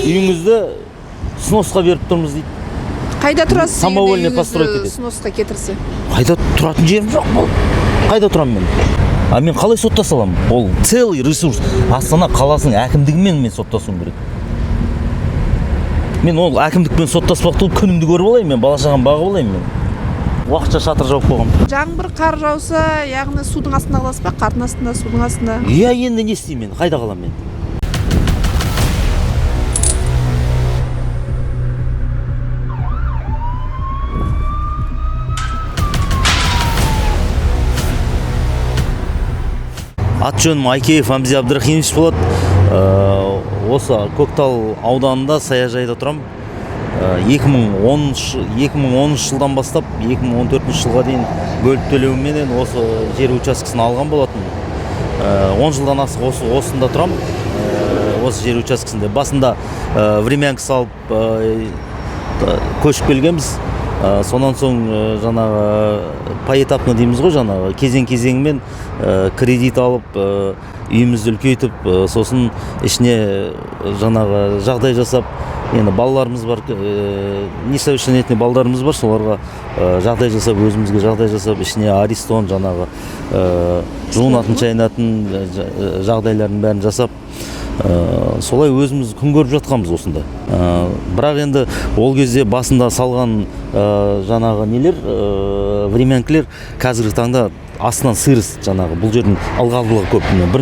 Үйіңізді сносқа беріп тұрмыз дейді. Қайда тұрасыз? Самовольный енді үйіңізді постройка деп. Сносқа кетірсе. Қайда тұратын жерім жоқ бұл. Қайда тұрамын мен? А мен қалай соттаса аламын? Ол целый ресурс. Астана қаласының әкімдігімен мен соттасуым керек. Мен ол әкімдікпен соттаспақ түгіл, күнімді көріп алайын мен, бала шағам бағып алайын мен. Уақытша шатыр жауып қойғанмын. Жаңбыр, қар жауса, яғни судың астында қаласыз ба? Қардың астында, судың астында. Иә, енді не істеймін мен? Қайда қаламын мен? Ат жөнім Айкеев Амзи Абдрахимович болады. Осы Көктал ауданында саяжайда тұрамын. 2010 жылдан бастап 2014 жылға дейін бөліп төлеуменен осы жер учаскесін алған болатын. 10 жылдан астық осында тұрамын. Осы жер учаскесінде. Басында времянка салып көшіп келгенбіз. Сонан соң жаңағы поэтапно дейміз ғой, жаңағы кезең-кезеңмен кредит алып, үйімізді үлкейтіп, сосын ішіне жаңағы жағдай жасап, енді балаларымыз бар, несовершеннолетний балдарымыз бар, соларға жағдай жасап, өзімізге жағдай жасап, ішіне аристон, жаңағы жуынатын, шайынатын жағдайлардың бәрін жасап, солай өзіміз күн көріп жатқанбыз осында. Бірақ енді ол кезде басында салған жаңағы нелер, времянкілер қазіргі таңда астынан сырыс, жаңағы бұл жердің ылғалдылығы көп. Мына бір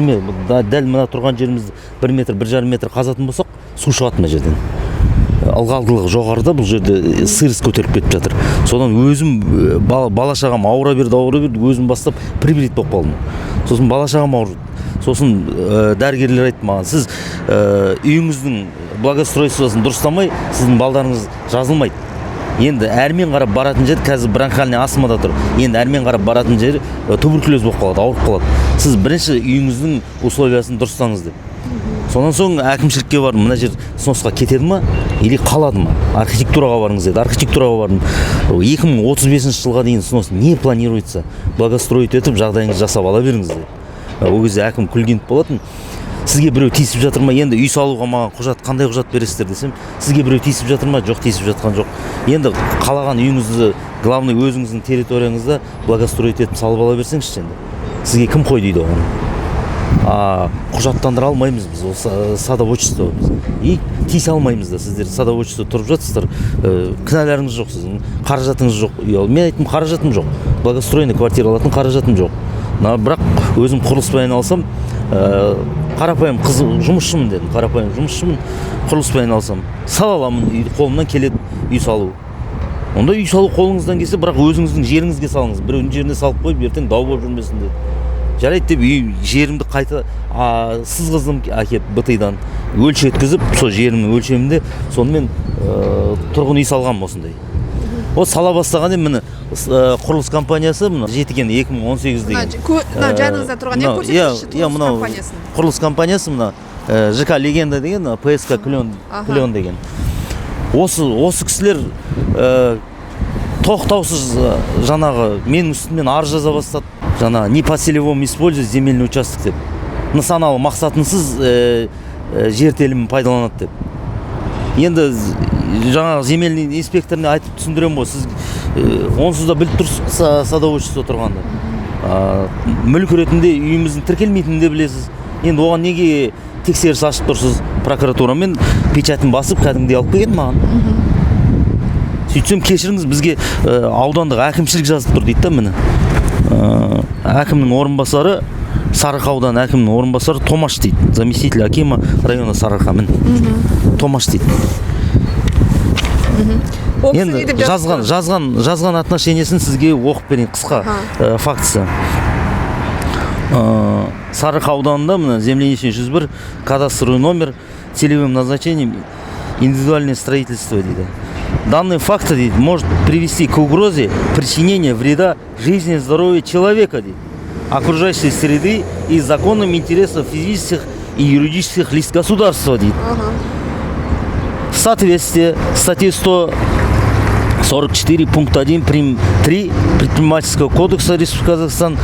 дәл мына тұрған жерімізді бір метр, бір жарым метр қазатын болсақ, су шығады мына жерден. Ылғалдылығы жоғарыда, бұл жерде сырыс көтеріліп кетіп жатыр. Содан өзім бала шағам ауыра берді, ауыра берді, өзім бастап прибрид болып қалдым. Сосын бала шағам ауырды. Сосын дәрігерлер айтты маған, сіз үйіңіздің благоустройствосын дұрыстамай, сіздің балдарыңыз жазылмайды. Енді әрмен қарап баратын жер, қазір бронхиальный астмада тұр. Енді әрмен қарап баратын жер туберкулез болып қалады, ауырып қалады. Сіз бірінші үйіңіздің условиясын дұрыстаңыз деп. Сонан соң әкімшілікке бардым, мына жер сносқа кетеді ма или қалады ма? Архитектураға барыңыз деді. Архитектураға бардым. 2035 жылға дейін снос не планируется? Благоустроить етіп жағдайыңызды жасап ала беріңіз деді. Ол кезде әкім Күлгенов болатын. Сізге біреу тиісіп жатыр ма? Енді үй салуға маған құжат, қандай құжат бересіздер десем, сізге біреу тиісіп жатыр ма? Жоқ, тиісіп жатқан жоқ. Енді қалаған үйіңізді, главный өзіңіздің территорияңызда благоустроить етіп салып ала берсеңізші енді. Сізге кім қой дейді оған? Құжаттандыра алмаймыз біз, ол садоводчество біз. И тиісе алмаймыз да, сіздер садоводчество тұрып жатсыздар, кінәларыңыз жоқ сіздің, қаражатыңыз жоқ. Үй ал-, мен айттым, қаражатым жоқ, благоустроенный квартира алатын қаражатым жоқ. Бірақ өзім құрылыспен айналысам, қарапайым қыз жұмысшымын дедім, қарапайым жұмысшымын, құрылыспен айналысам, сала аламын, үй, қолымнан келеді үй салу. Онда үй салу қолыңыздан келсе, бірақ өзіңіздің жеріңізге салыңыз, біреудің жеріне салып қойып ертең дау болып жүрмесін деді. Жарайды деп үй жерімді қайта, сызғыздым әкеп Б Т дан өлшеткізіп, сол жерімнің өлшемінде сонымен тұрғын үй салғанмын осындай. Ол сала бастаған едім, міне, құрылыс компаниясы, мына Жетіген 2018 деген. Мына жаныңызда тұрған, не көрсетіңізші Иә, құрылыс мынау компаниясын? Құрылыс компаниясы мына, ЖК Легенда деген, мына ПСК Клен, Клен деген. Осы кісілер тоқтаусыз, жаңағы менің үстімнен арыз жаза бастады. Жаңағы не по целевому использовать земельный участок деп. Нысаналы мақсатынсыз жер телімін пайдаланады деп. Енді жаңағы земельный инспекторына айтып түсіндіремін ғой, сіз онсыз да біліп тұрсыз садоводчество тұрғанда. Мүлік ретінде үйіміздің тіркелмейтінін де білесіз. Енді оған неге тексеріс ашып тұрсыз? Прокуратурамен печатын басып кәдімгідей алып келген маған. Сөйтсем, кешіріңіз, бізге аудандық әкімшілік жазып тұр дейді да міне. Әкімнің орынбасары, Сарыарқа ауданы әкімінің орынбасары Томаш дейді, заместитель акима района Сарыарқа, міне. Томаш дейді. Ол кісі Енді не деп жазып тұр? жазған отношениесін сізге оқып берейін, қысқа, фактісі. Сарыарқа ауданында мына земляничный 101, кадастровый номер, целевым назначением индивидуальное строительство дейді. Данные факты, дейді, может привести к угрозе причинения вреда жизни и здоровью человека, дейді, окружающей среды и законным интересам физических и юридических лиц государства, дейді. В соответствии с статьей 144 пункт 1 прим 3 Предпринимательского кодекса Республики Казахстан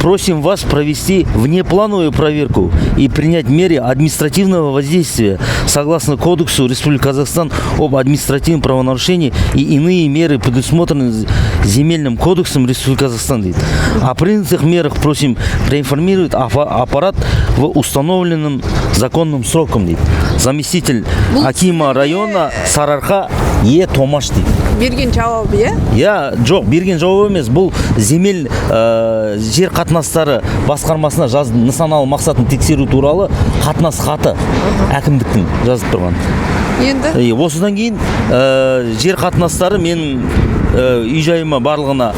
Просим вас провести внеплановую проверку и принять меры административного воздействия согласно Кодексу Республики Казахстан об административном правонарушении и иные меры, предусмотренные Земельным кодексом Республики Казахстан», – дейді. «О принятых мерах просим проинформировать аппарат в установленном законным сроком», – дейді. Заместитель Бұл акима района Сарыарқа Е Томаш дейді. Берген жауабы, иә? Иә, жоқ, берген жауап емес. Бұл земель жер қатынастары басқармасына нысаналы мақсатын тексеру туралы қатынас хаты, әкімдіктің жазып тұрған. Енді И осыдан кейін жер қатынастары менің үй жайыма барлығына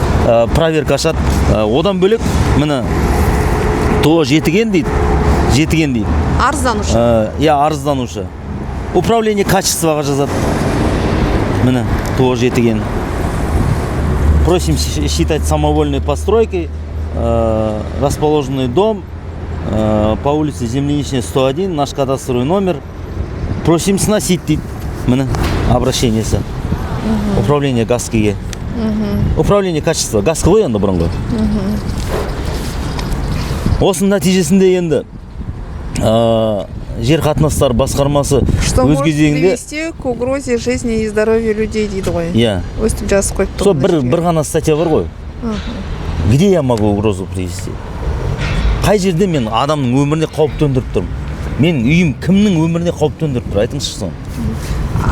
проверка ашады. Одан бөлек, міне, ТО Жетіген дейді, Жетіген дейді. Арызданушы. Иә, арызданушы управление качествоға жазады. Міне, ТО Жетіген: «Просим считать самовольной постройкой расположенный дом по улице Земляничная, 101, наш кадастровый номер. Просим сносить», – дейді. Міне, обращениесі управление ГАСКіге, управление качества, ГАСК ғой енді бұрынғы. Осының нәтижесінде енді жер қатынастары басқармасы Что өз может кезегінде привести к угрозе жизни и здоровью людей дейді ғой. Иә. Өстіп жазып қойыпты Сол ғой бір мына жерге. бір ғана статья бар ғой. Где я могу угрозу привести? Қай жерде мен адамның өміріне қауіп төндіріп тұрмын? Мен үйім кімнің өміріне қауіп төндіріп тұр, айтыңызшы соны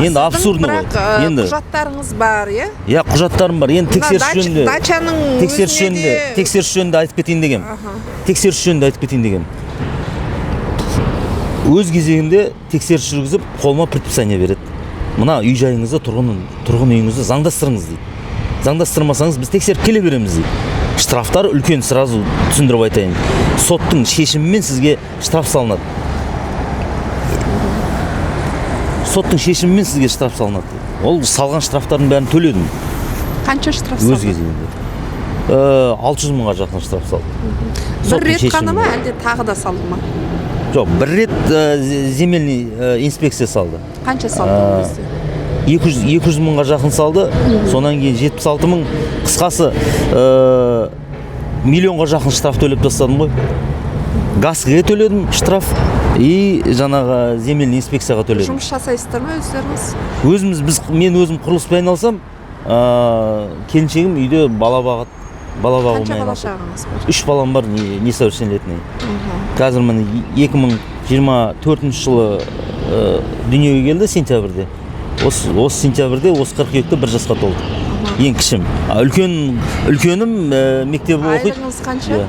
енді. Сіздің Абсурдный ғой. бірақ, Енді құжаттарыңыз бар, иә? Иә, құжаттарым бар. Енді Мына тексеріс жөнінде, дачаның тексеріс өзіне жөнінде, тексеріс жөнінде айтып кетейін дегем. Тексеріс жөнінде айтып кетейін дегем. Өз кезегінде тексеріс жүргізіп, қолыма предписание береді: мына үй жайыңызды, тұрғын үйіңізді заңдастырыңыз дейді, заңдастырмасаңыз, біз тексеріп келе береміз дейді. Штрафтар үлкен, сразу түсіндіріп айтайын, соттың шешімімен сізге штраф салынады, соттың шешімімен сізге штраф салынады дейді. Ол салған штрафтардың бәрін төледім. Қанша штраф Өз салды? кезегінде 600 мыңға жақын штраф салды. Бір Соттың рет қана ма, шешімімен. әлде тағы да салды ма? Жоқ, бір рет земельный инспекция салды. Қанша салды ол кезде? 200 мыңға жақын салды, сонан кейін 76 мың. Қысқасы, миллионға жақын штраф төлеп тастадым ғой. ГАСК-ге төледім штраф и жаңағы земельный инспекцияға төледім. Жұмыс жасайсыздар ма өздеріңіз? Өзіміз, біз, мен өзім құрылыспен айналысамын, келіншегім үйде бала бағады, бала бағумен Қанша бала айналысады. шағаңыз бар? Үш балам бар, несовершеннолетний. Қазір, міне, 2024 жылы дүниеге келді сентябрьде, осы сентябрьде, осы қыркүйекте бір жасқа толды ең кішім. А үлкенім мектебі оқиды. Айлығыңыз қанша? Иә.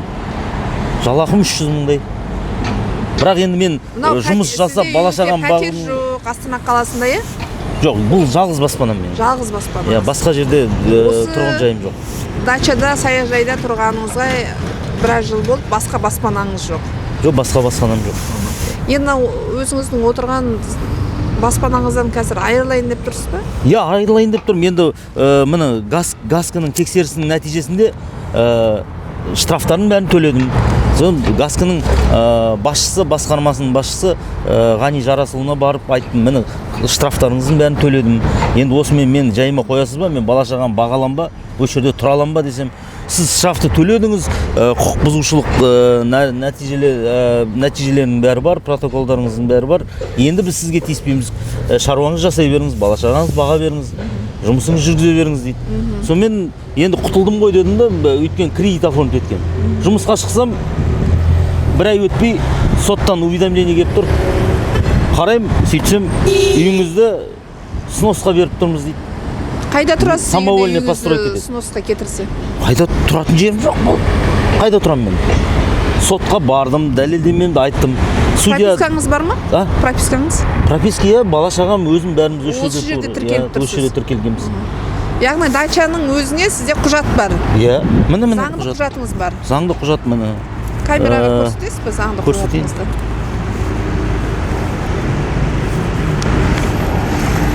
Жалақым 300 мыңдай, бірақ енді мен Мынау жұмыс жасап, сізде бала үйіңізде шағам пәтер жоқ Астана қаласында, иә? Жоқ, бұл жалғыз баспанам менің. Жалғыз баспана. Иә, басқа жерде тұрғын жайым жоқ. Дачада, саяжайда тұрғаныңызға біраз жыл болды, басқа баспанаңыз жоқ? Жоқ, басқа баспанам жоқ. Енді мынау өзіңіздің отырған баспанаңыздан қазір айырылайын деп тұрсыз ба? Иә, айырылайын деп тұрмын енді. Міне, ГАСК-ның тексерісінің нәтижесінде штрафтардың бәрін төледім. Соны ГАСК-ның басшысы, басқармасының басшысы Ғани Жарасұлына барып айттым: міне, штрафтарыңыздың бәрін төледім, енді осымен мен жайыма қоясыз ба, мен бала шағам баға аламын ба, осы жерде тұра аламын ба десем, сіз штрафты төледіңіз, құқық бұзушылық нәтижелерінің бәрі бар, протоколдарыңыздың бәрі бар, енді біз сізге тиіспейміз, шаруаңызды жасай беріңіз, бала шағаңызды баға беріңіз, жұмысыңызды жүргізе беріңіз дейді. Сонымен енді құтылдым ғой дедім да, өйткені кредит оформить еткен. Жұмысқа шықсам, бір ай өтпей соттан уведомление келіп тұр. Қараймын, сөйтсем, үйіңізді сносқа беріп тұрмыз дейді. Қайда тұрасыз енді Самовольный үйіңізді постройка дейді. Сносқа кетірсе? Қайда тұратын жерім жоқ бұл, қайда тұрамын мен? Сотқа бардым, дәлелдемемді айттым, судья Пропискаңыз бар ма? А? Пропискаңыз? Прописка, иә, бала шағам, өзім, бәріміз осы Осы жерде тіркеліп иә, осы жерде тұрсыз. Тіркелгенбіз. Яғни дачаның өзіне сізде құжат бар? Иә, міне, міне. Заңды Құжат. құжатыңыз бар? Заңды құжат, міне. Камераға көрсетесіз бе заңды Көрсетейін. құжатыңызды?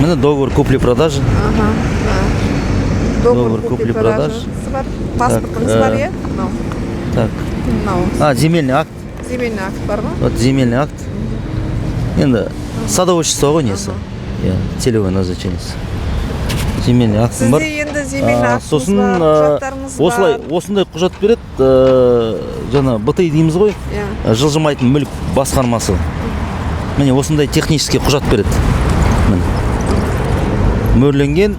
Міне, договор купли продажи. Аха, да. Договор купли-продажи. Бар, паспортыңыз Так, бар, иә, мынау? Так. Мынау. А, земельный акт. Земельный акт бар ма? Вот земельный акт. Енді садоводчество ғой несі, иә, целевое назначение. Земельный актім бар. Сізде енді земельный актіңіз Сосын бар, құжаттарыңыз осылай бар. Осындай құжат береді, жаңа БТИ дейміз ғой, жылжымайтын мүлік басқармасы. Міне, осындай технический құжат береді. Міне, мөрленген,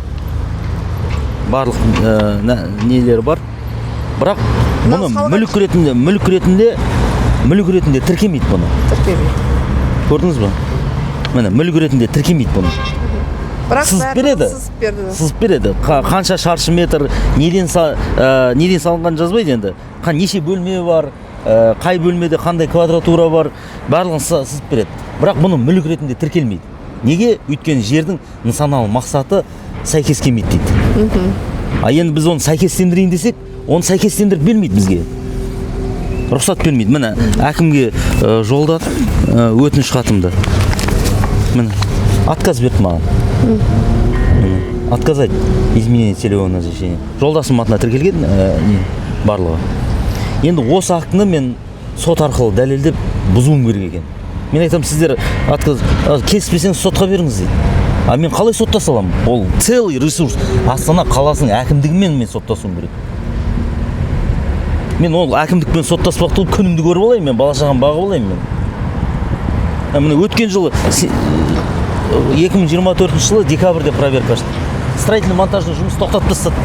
барлық нелері бар, бірақ Мынау бұны мүлік ретінде тіркемейді бұны. Тіркемейді. Көрдіңіз ба, міне, мүлік ретінде тіркемейді бұны. Бірақ Сызып барлығын береді. Сызып берді. Сызып береді. Қанша шаршы метр, неден салынғанын жазбайды енді. Неше бөлме бар, қай бөлмеде қандай квадратура бар, барлығын сызып береді, бірақ бұны мүлік ретінде тіркелмейді. Неге? Өйткені жердің нысаналы мақсаты сәйкес келмейді дейді. А енді біз оны сәйкестендірейін десек, оны сәйкестендіріп бермейді, бізге рұқсат бермейді. Міне, әкімге жолдадым өтініш хатымды. Міне, отказ берді маған. Міне, отказать изменение целевого назначения. Жолдасым атына тіркелген не, барлығы. Енді осы актіні мен сот арқылы дәлелдеп бұзуым керек екен. Мен айтамын: сіздер отказ, келіспесеңіз, сотқа беріңіз дейді. А мен қалай соттаса аламын? Ол целый ресурс Астана қаласының әкімдігімен мен соттасуым керек. Мен ол әкімдікпен соттаспақ түгіл, күнімді көріп алайын, мен бала шағам бағып алайын мен. Міне, өткен жылы, 2024 жылы декабрьде проверка ашты, строительный монтажный жұмыс тоқтатып тастады.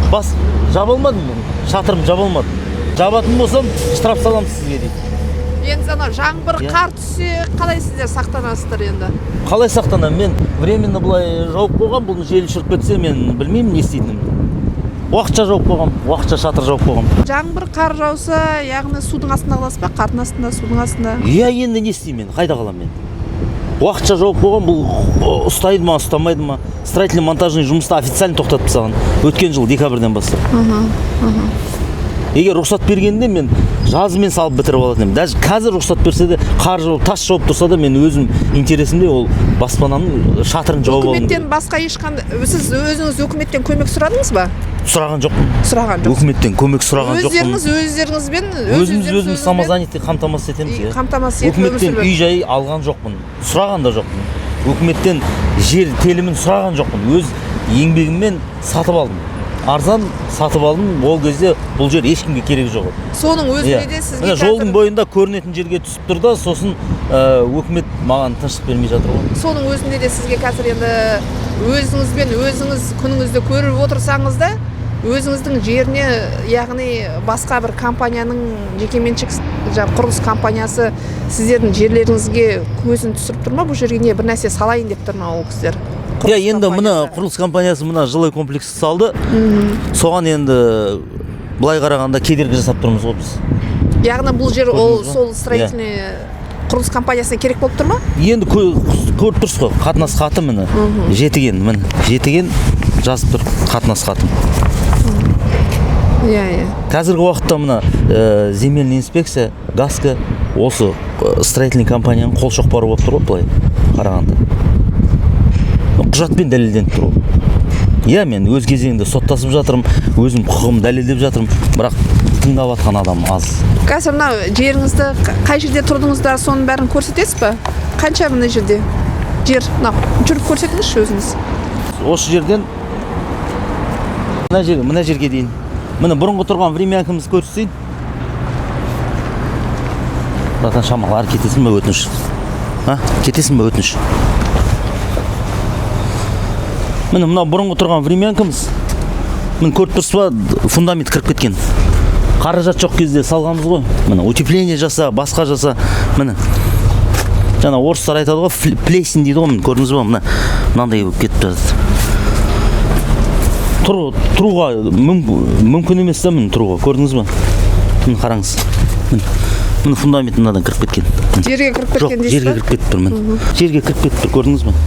Бас жаба алмадым, мен шатырымды жаба алмадым. Жабатын болсам, штраф саламыз сізге дейді. Енді анау жаңбыр, қар түссе, қалай сіздер сақтанасыздар енді? Қалай сақтанамын? Мен временно былай жауып қойғам. Бұны жел ұшырып кетсе, мен білмеймін не істейтінімді. Уақытша жауып қойғам, уақытша шатыр жауып қойғам. Жаңбыр, қар жауса, яғни судың астында қаласыз ба? Қардың астында, судың астында. Иә, енді не істеймін мен, қайда қаламын мен? Уақытша жауып қойған. Бұл ұстайды ма, ұстамайды ма? Строительный монтажный жұмысты официально тоқтатып тастаған өткен жылы декабрьден бастап. Егер рұқсат бергенде, мен жазымен салып бітіріп алатын едім. Даже қазір рұқсат берсе де, қар жауып, тас жауып тұрса да, мен өзім интересімде ол баспанамның шатырын жауып алуым Үкіметтен керек. басқа ешқандай, сіз өзіңіз үкіметтен көмек сұрадыңыз ба? Сұраған жоқпын. Сұраған жоқсыз. Үкіметтен көмек сұраған жоқпын. Өздеріңіз өздеріңізбен өз Өзіміз өздеріңіз өзіміз самозанятый қамтамасыз етеміз, иә. Қамтамасыз етіп өмір Үкіметтен сүріп. үй жай алған жоқпын, сұраған да жоқпын. Үкіметтен жер телімін сұраған жоқпын. Өз еңбегіммен сатып алдым, арзан сатып алдым. Ол кезде бұл жер ешкімге керегі жоқ еді. Соның өзінде Иә. де сізге Міне, жолдың қазір бойында көрінетін жерге түсіп тұр да. Сосын өкімет маған тыныштық бермей жатыр ғой. Соның өзінде де сізге қазір енді өзіңізбен өзіңіз күніңізді көріп отырсаңыз да, өзіңіздің жеріне, яғни басқа бір компанияның, жекеменшік жаңағы құрылыс компаниясы сіздердің жерлеріңізге көзін түсіріп тұр ма? Бұл жерге не, бір нәрсе салайын деп тұр ма ол кісілер? Иә. Құрылыс Енді мына компаниясы. Құрылыс компаниясы мына жилой комплекс салды. Соған енді былай қарағанда кедергі жасап тұрмыз ғой біз. Яғни бұл жер ол Көрдіңіз ба? сол строительный құрылыс компаниясына керек болып тұр ма? Енді көріп тұрсыз ғой, қатынас хаты, міне, Жетіген, міне, Жетіген жазып тұр, қатынас хатым. Иә иә Қазіргі уақытта мына земельный инспекция, ГАСКО осы строительный компанияның қол шоқпары болып тұр ғой былай қарағанда. Құжатпен дәлелденіп тұр ғой. Иә, мен өз кезегінде соттасып жатырмын, өзім құқығымды дәлелдеп жатырмын, бірақ тыңдап жатқан адам аз. Қазір мынау жеріңізді, қай жерде тұрдыңыздар, соның бәрін көрсетесіз ба? Қанша мына жерде жер? Мынау жүріп көрсетіңізші өзіңіз. Осы жерден мына жер, мына жерге дейін. Міне, бұрынғы тұрған времянкамызды көрсетейін. Братан, шамалы ары кетесің ба, өтініш? А, кетесің ба, өтініш? Міне, мынау бұрынғы тұрған времянкамыз. Міне, көріп тұрсыз ба, фундамент кіріп кеткен. Қаражат жоқ кезде салғанбыз ғой. Міне, утепление жаса, басқа жаса. Міне, жаңа орыстар айтады ғой, плесень дейді ғой. Міне, көрдіңіз ба, мына мынандай болып кетіп жатыр. Тұруға мүмкін емес та, міне, тұруға. Көрдіңіз ба, міне, қараңыз, міне, міне, фундамент мынадан кіріп кеткен. Міне. Жерге кіріп Жоқ, кеткен дейсіз жерге ба? Кіріп кетіп тұр, міне, жерге кіріп кетіп тұр, көрдіңіз ба?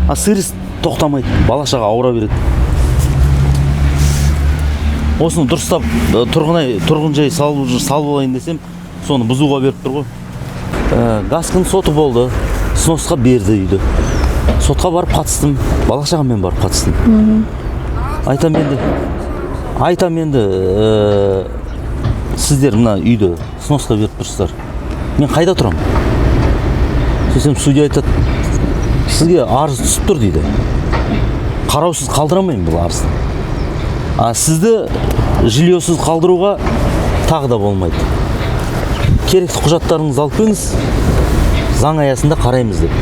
А сырость тоқтамайды, бала шаға ауыра береді. Осыны дұрыстап тұрғын жай салып алайын десем, соны бұзуға беріп тұр ғой. ГАСК-ның соты болды, сносқа берді үйді. Сотқа барып қатыстым, бала шағаммен барып қатыстым. Айтам енді, айтам енді, сіздер мына үйді сносқа беріп тұрсыздар, мен қайда тұрамын десем, судья айтады. Сізге арыз түсіп тұр дейді, қараусыз қалдыра алмаймын бұл арызды, а сізді жильесіз қалдыруға тағы да болмайды, керекті құжаттарыңызды алып келіңіз, заң аясында қараймыз деп.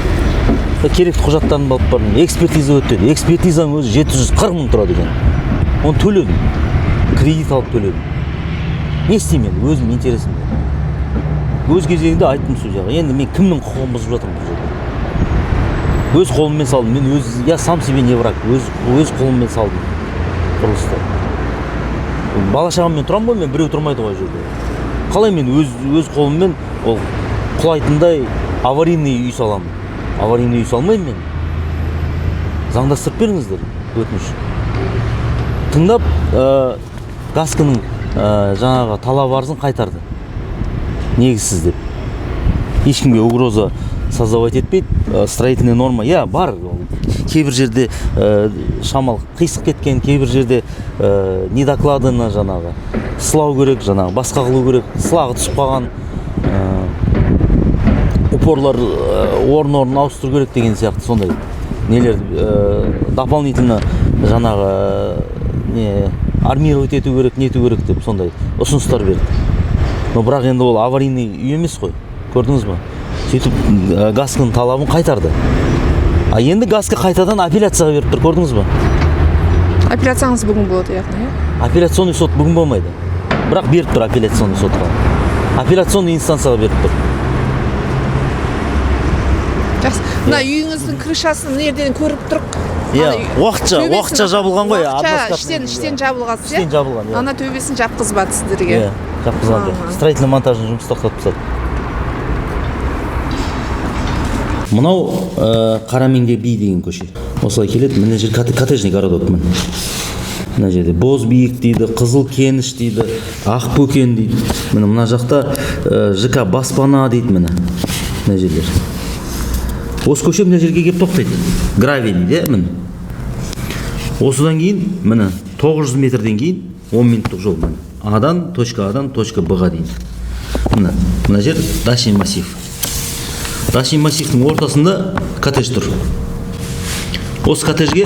Керекті құжаттарымды алып бардым, экспертиза өтті. Экспертизаның өзі 740 мың тұрады екен, оны төледім, кредит алып төледім. Не істеймін енді, өзім интересімде. Өз кезегінде айттым судьяға: енді мен кімнің құқығын бұзып жатырмын бұл жерде? Өз қолыммен салдым мен, өз, я сам себе не враг, өз қолыммен салдым құрылысты. Бала шағаммен тұрамын ғой мен, біреу тұрмайды ғой ол жерде. Қалай мен өз қолыммен ол құлайтындай аварийный үй саламын? Аварийный үй салмаймын мен, заңдастырып беріңіздер, өтініш. Тыңдап, ГАСК-ның жаңағы талап арызын қайтарды негізсіз деп, ешкімге угроза создавать етпейді. Строительный норма, иә, бар. Ол кейбір жерде шамал қисық кеткен, кейбір жерде недокладано, жаңағы сылау керек, жаңағы басқа қылу керек, сылағы түсіп қалған, упорлар орын орнын ауыстыру керек деген сияқты сондай нелер, дополнительно жаңағы не армировать ету керек, не ету керек деп сондай ұсыныстар берді. Но бірақ енді ол аварийный үй емес қой, көрдіңіз ба? Сөйтіп ГАСК-ның талабын қайтарды, а енді ГАСК қайтадан апелляцияға беріп тұр, көрдіңіз ба? Апелляцияңыз бүгін болады, яғни, иә? Апелляционный сот бүгін болмайды, бірақ беріп тұр апелляционный сотқа, апелляционный инстанцияға беріп тұр. Жақсы. Мына үйіңіздің крышасын мына жерден көріп тұрық. Иә, Ана төбесін- уақытша жабылған ғой, Уақытша односкатный, іштен иә. іштен жабылған. Іштен жабылған, иә. Ана төбесін жапқызбады сіздерге. Иә, жапқызған жоқ. Строительно монтажный жұмыс тоқтатып тастады. Мынау Қарамеңде би деген көше осылай келеді. Мына жер коттеджный городок. Міне, мына жерде Боз биік дейді, Қызыл кеніш дейді, Ақбөкен дейді. Міне, мына жақта ЖК «Баспана» дейді. Міне, мына жерлер, осы көше мына жерге келіп тоқтайды, гравий дейді, иә. Міне, осыдан кейін, міне, 900 метрден кейін 10 минуттық жол. Міне, адан, точка адан точка б ға дейін. Міне, мына жер дачный массив. Дачный массивтің ортасында коттедж тұр. Осы коттеджге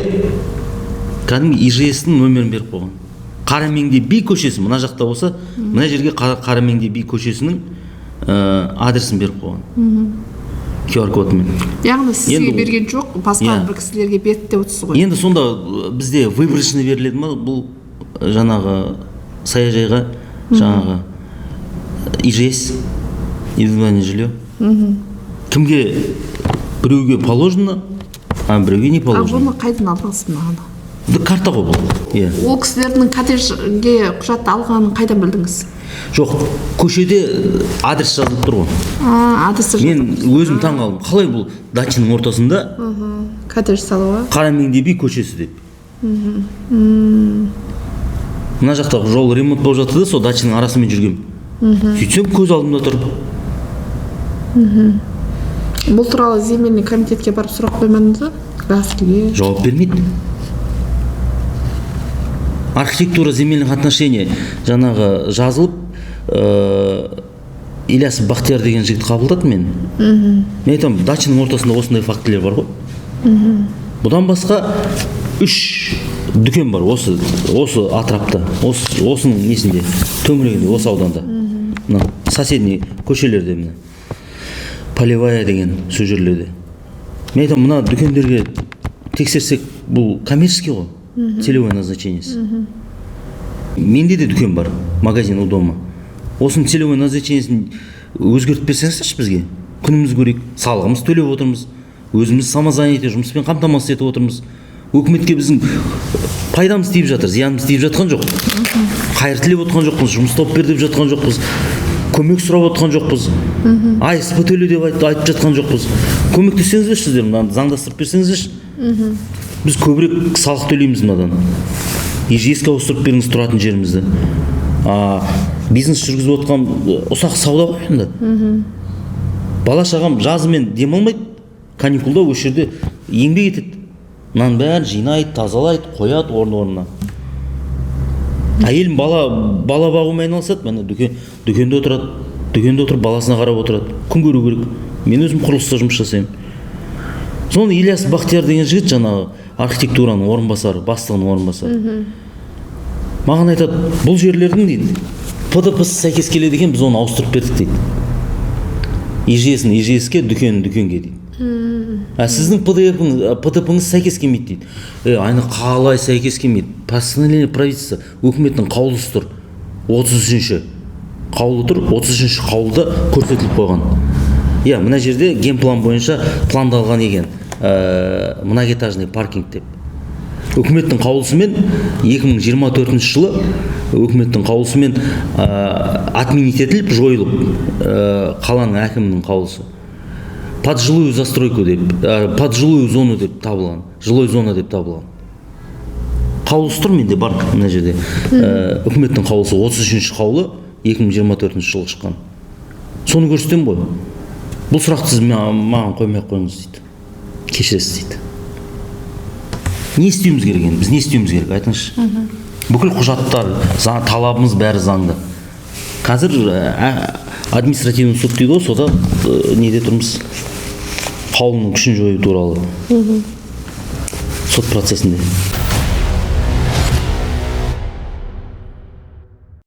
кәдімгі ИЖС-ның нөмірін беріп қойған. Қарамеңде би көшесі мына жақта болса, мына жерге Қарамеңде би көшесінің адресін беріп қойған QR кодымен. Яғни сізге Енді берген жоқ, басқа бір кісілерге берді деп отырсыз ғой. Енді сонда бізде выборочный беріледі ма бұл жаңағы саяжайға, жаңағы ИЖС, индивидуальное жилье? Кімге, біреуге положено, а біреуге не А положено. бұны қайдан алдыңыз, мынаны? Да, карта ғой бұл, иә. Ол кісілердің коттеджге құжатты алғанын қайдан білдіңіз? Жоқ, көшеде адрес жазылып тұр ғой. А, адресі. Мен өзім таң қалдым, қалай бұл дачаның ортасында Коттедж салуға. Қарамеңде би көшесі деп. Мына жақта жол ремонт болып жатты да, сол дачаның арасымен жүргем. Сөйтсем, көз алдымда тұр. Бұл туралы земельный комитетке барып сұрақ қоймадыңыз ба, ГАСК-ге? Жауап бермейді. Архитектура земельных отношений жаңағы жазылып, Ильяс Бақтияр деген жігіт қабылдады мені. Мен айтамын, дачаның ортасында осындай фактілер бар ғой. Бұдан басқа үш дүкен бар осы атырапта, осының несінде, төңірегінде, осы ауданда, мына соседний көшелерде, міне, Полевая деген сол жерлерде. Мен айтамын, мына дүкендерге тексерсек, бұл коммерческий ғой целевое назначениесі. Менде де дүкен бар, магазин у дома. Осының целевой назначениесін өзгертіп берсеңіздерші бізге, күніміз көрейік. Салығымыз төлеп отырмыз, өзіміз самозанятый, жұмыспен қамтамасыз етіп отырмыз. Өкіметке біздің пайдамыз тиіп жатыр, зиянымыз тиіп жатқан жоқ. Қайыр тілеп отқан жоқпыз, жұмыс тауып бер деп жатқан жоқпыз, көмек сұрап отқан жоқпыз, АСП төле деп айтып жатқан жоқпыз. Көмектессеңіздерші сіздер, мынаны заңдастырып берсеңіздерші, біз көбірек салық төлейміз мынадан. ИЖС-ке ауыстырып беріңіз тұратын жерімізді. А бизнес жүргізіп отқан ұсақ сауда ғой енді. Бала шағам жазымен демалмайды, каникулда осы жерде еңбек етеді, мынаның бәрін жинайды, тазалайды, қояды орын орнына. Әйелім бала бағумен айналысады. Міне, дүкенде отырады, дүкенде отырып баласына қарап отырады, күн көру керек. Мен өзім құрылыста жұмыс жасаймын. Соны Ильяс Бақтияр деген жігіт, жаңағы архитектураның орынбасары, бастығының орынбасары, маған айтады: «Бұл жерлердің, – дейді, – ПДП сәйкес келеді екен, біз оны ауыстырып бердік», – дейді. ИЖС-ін ИЖС-ке, дүкенін дүкенге дейді. А сіздің ПДП-ңіз сәйкес келмейді дейді. Е, айна, қалай сәйкес келмейді? Постановление правительства, өкіметтің қаулысы тұр, 33-қаулы тұр. 33-қаулыда көрсетіліп қойған, иә, мына жерде генплан бойынша пландалған екен многоэтажный паркинг деп. Үкіметтің қаулысымен, 2024 жылы үкіметтің қаулысымен отменить етіліп, жойылып, қаланың әкімінің қаулысы, под жилую застройку деп, под жилую зону деп табылған, жилой зона деп табылған. Қаулысы тұр, менде бар мына жерде. Үкіметтің қаулысы, 33 қаулы, 2024 жылы шыққан. Соны көрсетемін ғой. «Бұл сұрақты сіз маған қоймай ақ қойыңыз, – дейді, – кешіресіз», – дейді. Не істеуіміз керек енді? Біз не істеуіміз керек, айтыңызшы? Бүкіл құжаттар, заң, талабымыз бәрі заңды. Қазір административный суд дейді ғой, сода неде тұрмыз, қаулының күшін жою туралы сот процесінде.